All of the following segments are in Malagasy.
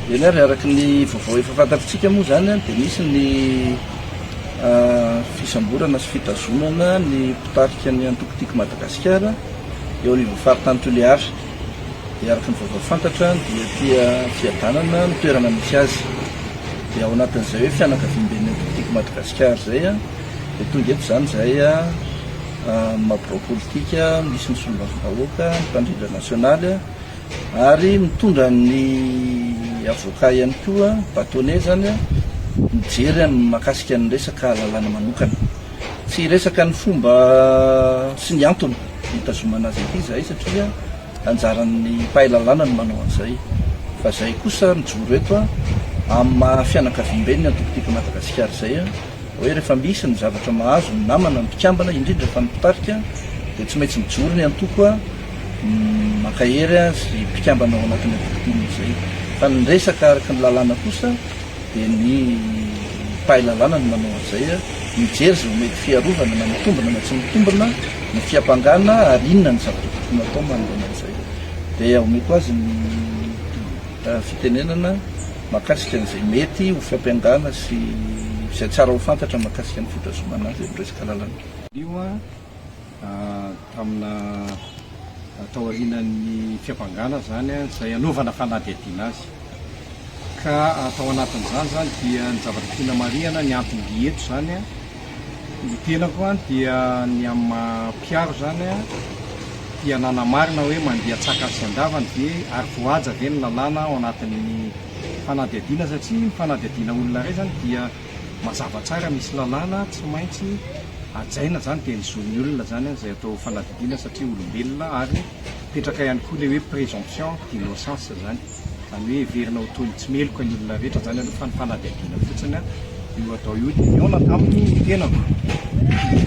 Eny ary, araka ny vaovao efa fantatritsika moa izany dia nisy ny fisamborana sy fitazonana ny mpitarika ny antoko Tiako Madagasikara eo anivon'ny faritany Toliara. Dia araka ny vaovao fantatra dia aty Fiadanana ny toerana misy azy. Dia ao anatin'izay hoe fianakaviamben'ny antoko Tiako Madagasikara izay dia tonga eto izany izahay amin'ny maha birao politika, misy ny solombavambahoaka, ny mpandrindra nasionaly. Ary mitondra ny avocat ihany koa, bâtonnet zany, mijery ny mahakasika ny resaka lalàna manokana. Tsy hiresaka ny fomba sy ny antony hitazomana azy aty izahay satria anjaran'ny mpahay lalàna no manao an'izay. Fa izahay kosa mijoro eto amin'ny maha fianakaviamben'ny antoko Tiako i Madagasikara izay hoe rehefa misy ny zavatra mahazo ny namana, ny mpikambana, indrindra fa ny mpitarika dia tsy maintsy mijoro ny antoko. Mankahery azy mpikambana ao anatin'ny antoko tim izay. Fa ny resaka araka ny lalàna kosa dia ny mpahay lalàna no manao an'izay, mijery izay ho mety fiarovana na mitombina na tsy mitombina ny fiampangana ary inona ny zavatra tokony hatao manoloana an'izay. Dia omeko azy ny fitenenana mahakasika an'izay mety ho fiampangana sy izay tsara ho fantatra mahakasika ny fitazomana azy amin'ny resaka lalàna. Io tamina taorianan'ny fiampangana izany izay hanaovana fanadihadiana azy. Ka tao anatin'izany izany dia ny zavatra tiana marihana ny anton-dia eto izany, ny tenako dia ny amin'ny maha mpiaro izany dia nanamarina hoe mandeha an-tsakany sy an-davany ve ary voahaja ve ny lalàna ao anatin'ny fanadihadiana satria ny fanadihadiana olona iray izany dia Mazava tsara misy lalàna tsy maintsy hajaina zany dia ny zon'ny olona zany izay atao fanadihadiana satria olombelona ary mipetraka ihany koa ilay hoe présomption d'innocence zany, zany hoe heverina ho toy ny tsy meloka ny olona rehetra zany aloha fa ny fanadihadiana fotsiny io atao io dia nihaona taminy ny tenako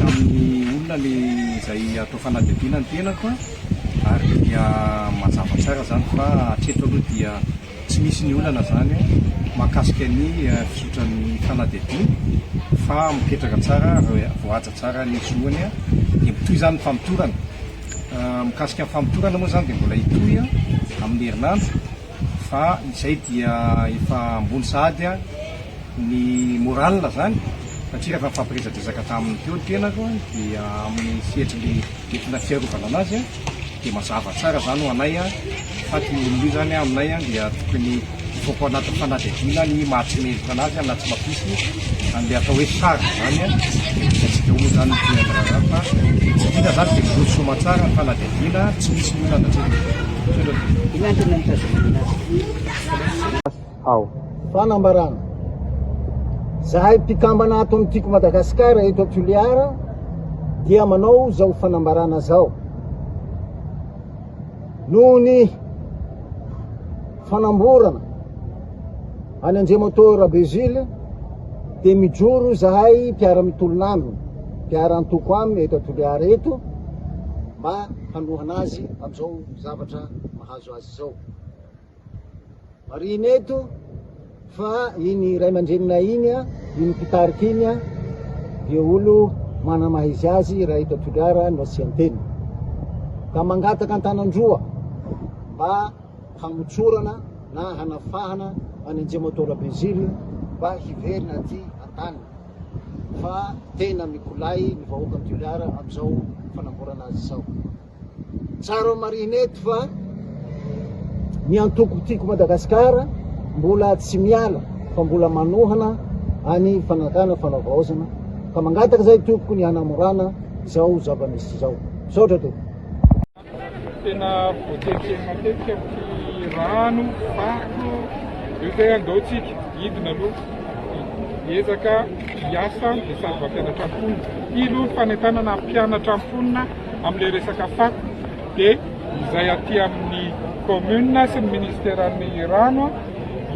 tamin'ny olona le izay atao fanadihadiana ny tenako ary dia mazava tsara zany fa hatreto aloha dia Tsy misy ny olana izany mahakasika ny fizotran'ny fanadihadiana fa mipetraka tsara ary voahaja tsara ny zoany dia mitohy izany ny famotorana. Mikasika ny famotorana moa izany dia mbola hitohy amin'ny herinandro fa izay dia efa ambony sahady ny moral izany satria rehefa nifampiresadresaka taminy teo ny tenako dia amin'ny sehatry ny entina fiarovana anazy dia mazava tsara izany ho anay fa ity olona io izany aminay dia tokony hivoaka ao anatin'ny fanadihadiana ny maha tsy meloka anazy na tsy mampisy an'ilay atao hoe charge izany dia hitantsika eo moa izany ny tohin'ny raharaha fa tsy tiana izany dia miroso soamantsara ny fanadihadiana tsy misy ny olana hatreto. Misaotra tompoko. Inona no tena nitazomana anazy? Ao. Fanambarana. Zahay mpikambana ato amin'ny Tiako Madagasikara eto Toliara dia manao zao fanambarana zao. Noho ny fanamborana an'i Andriamatoa Rabezily dia mijoro zahay mpiara-mitolona aminy, mpiara-antoko aminy eto Toliara eto mba hanohana azy amin'izao zavatra mahazo azy izao. Marihina eto fa iny ray aman-dreninay iny, iny mpitarika iny dia olo manamaha-izy azy raha eto Toliara no asian-teny. Ka mangataka an-tanan-droa mba hamotsorana na hanafahana an'i Andriamatoa Rabezily mba hiverina aty an-taniny fa tena mikolay ny vahoakan'i Toliara amin'izao fanamborana azy izao. Tsara ho marihina eto fa ny antoko Tiako Madagasikara mbola tsy miala fa mbola manohana any fanjakana fanavaozana ka mangataka izay tompoko ny hanamorana izao zava-misy izao. Misaotra tompoko. Tena voateritery matetika amin'ity rano, fako, io zay andao tsika hidina aloha hiezaka hiasa dia sady mampianatra mponina. Ity aloha ny fanentanana hampianatra mponina amin'ilay resaka fako dia izay aty amin'ny commune sy ny ministeran'ny rano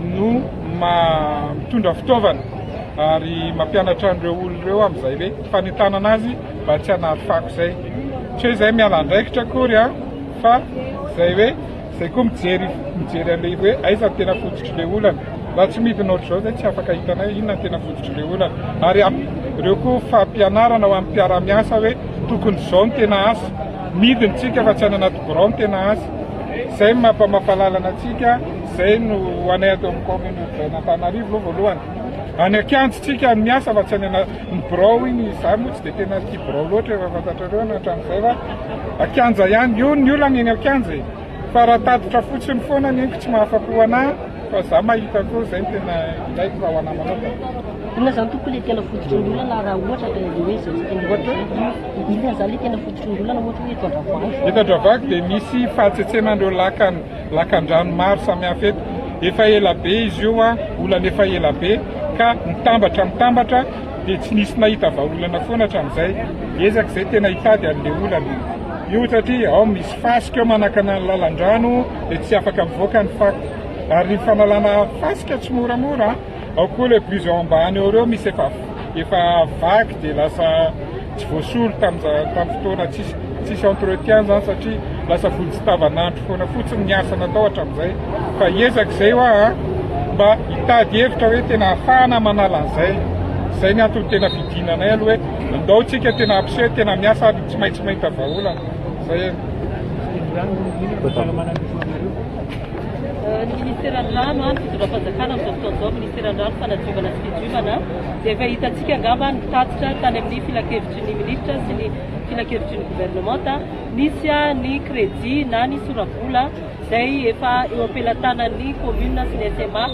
no mitondra fitaovana ary mampianatra an'ireo olona ireo amin'izay hoe fanentanana azy mba tsy hanary fako izay. Tsy hoe izay miala andraikitra akory an, fa izay hoe izay koa mijery mijery an'ilay hoe aiza ny tena fototr'ilay olana. Raha tsy midina ohatr'izao izay tsy afaka hitanay hoe inona ny tena fototr'ilay olana. Ary ireo koa fampianarana ho an'ny mpiara-miasa hoe tokony izao no tena asa. Midina isika fa tsy any anaty birao no tena asa. Izay no mampahalalana antsika. Zay no ho anay ato amin'ny commune urbaine Antananarivo aloha voalohany. Any an-kianja tsika no miasa fa tsy any ana ny birao iny, izaho moa tsy dia tena tia birao loatra efa fantatrareo hatramin'izay fa an-kianja ihany, io ny olana eny an-kianja e. Fa raha tatitra fotsiny foana ny henoko tsy mahafa-po anah fa za mahita koa zay no tena ilaiko raha ho anah manokana. Inona izany tompoko ilay tena fototry ny olana raha ohatra ka ilay hoe izay tena ohatra inona izany ilay tena fototry ny olana ohatra hoe eto Andravoahangy? Eto Andravoahangy dia misy fahatsetsenan'ireo lakan lakandrano maro samihafa eto. Efa ela be izy io an, olana efa ela be ka mitambatra mitambatra dia tsy nisy nahita vahaolana foana hatramin'izay. Ezaka izay tena hitady an'ilay olana. Io satria ao misy fasika eo manakana ny lalan-drano dia tsy afaka mivoaka ny fako. Ary ny fanalana fasika tsy moramora an. Ao koa ilay buse ao ambany ao ireo misy efa efa vaky dia lasa tsy voasolo tamin'ny fotoana tsisy tsisy entretien zany satria lasa vonjy tavanandro foana fotsiny ny asa natao hatramin'izay. Fa hiezaka izay hoa a, mba hitady hevitra hoe tena ahafahana manala an'izay. Izay ny antony tena fidinanay aloha hoe andao tsika tena hampiseho tena miasa ary tsy maintsy mahita vahaolana. Izay e. Ny ministeran'ny rano, ny fitondram-panjakana amin'izao fotoana izao, ministeran'ny rano, fanadiovana sy fidiovana dia efa hitantsika angamba ny tatitra tany amin'ny filankevitry ny minisitra sy ny filankevitry ny governemanta, nisy ny crédit na ny sora-bola izay efa eo am-pelatanan'ny commune sy ny SMA,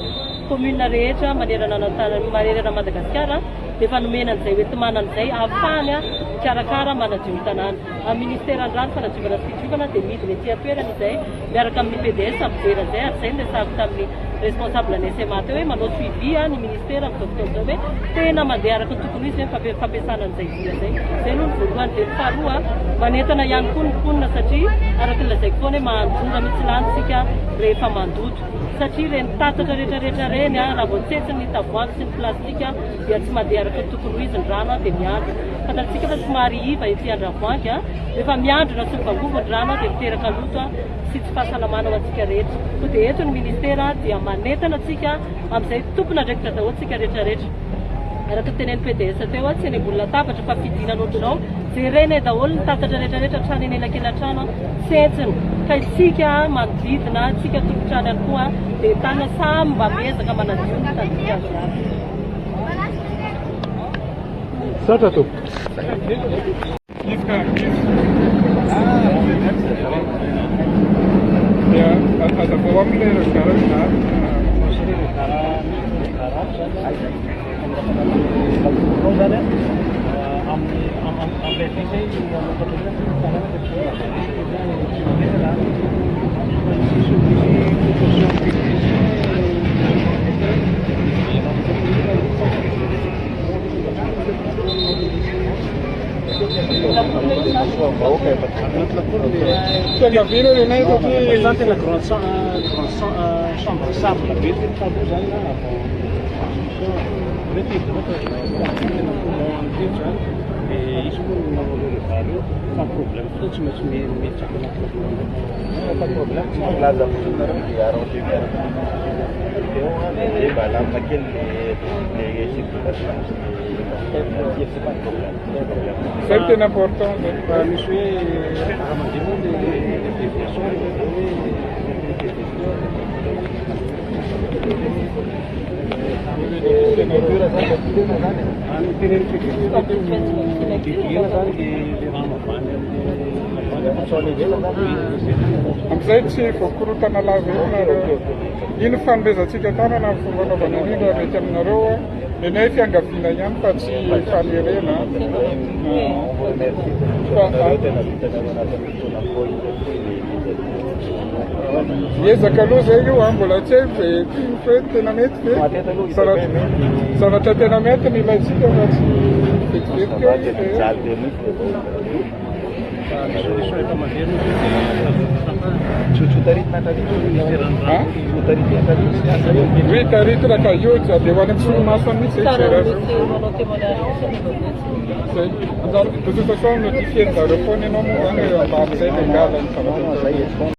commune rehetra manerana an'Antananarivo, manerana an'i Madagasikara dia efa nomena an'izay hoenti-manana izay ahafahany mikarakara manadio ny tanàna. Amin'ny ministeran'ny rano, fanadiovana sy fidiovana dia midina ety an-toerana izay miaraka amin'ny PDS mijery an'izay ary izay no resahako tamin'ny responsable ny SMA teo hoe manao suivi ny ministera amin'izao fotoana izao hoe tena mandeha araka ny tokony ho izy ve ny fampiasana an'izay vola izay. Izay aloha ny voalohany. Dia ny faharoa, manentana ihany koa ny mponina satria araka ny lazaiko foana hoe mahandrora mihitsy lany isika rehefa mandoto satria ireny tatatra rehetra rehetra ireny raha vao tsetsiny ny tavoahangy sy ny plastika dia tsy mandeha araka ny tokony ho izy ny rano dia miandrona. Fantatsika fa somary iva ety Andravoahangy, rehefa miandrona sy mivangongo ny rano dia miteraka loto sy tsy fahasalamana ho antsika rehetra. Koa dia eto ny ministera dia manentana antsika amin'izay tompon'andraikitra daholo tsika rehetra rehetra. Araka ny tenenin'ny PDS teo, tsy eny ambony latabatra fa fidinana ohatr'izao, jerenay daholo ny tatatra rehetra rehetra hatrany anelakelan-trano, tsentsina. Ka isika manodidina, isika tompon-trano ihany koa dia entanina samy mba miezaka manadio ny tandrify azy avy. Misaotra tompoko. Izy ka izy. Dia azavao aminy ilay regard zany. Fiangaviana ny anay satria Zany tena grand grand chambre sable be teny taloha zany na avant construction. Mety tena poumon an'ireo zany. Dia izy moa no nanao le regard io. Fa ny problème fotsiny tsy maintsy miditra ao anaty Fa problème tsy milaza fotsiny nareo dia arranger miaraka amin'ny société eo an, dia mba alamina kely le le circulation sy le c'est pas problème, c'est pas problème. Zay no tena important zay. Fa misy hoe raha mandeha moa le le déviation rehefa hoe le déviation. Any tenen'ny PDG dévier zany le le rano avy any amin'ny Amin'izay tsy voakorotana lava eo nareo. Iny fanomezantsika tanana amin'ny fomba anaovana an'iny raha mety aminareo. Ny anay fiangaviana ihany fa tsy fanerena. Miezaka aloha zay io an, mbola tsy haiko izay tiany fa hoe tena mety ve? Zavatra tena mety no ilaintsika fa tsy vetivety eo izy e. Oui, taritina ka io tsy andeha ho any amin'ny solomaso any mihitsy zay mijery azy io. Zay. Anjara de toute façon notifier-njareo foana ianao moa zany eo ambany zay légal ny zavatra atao.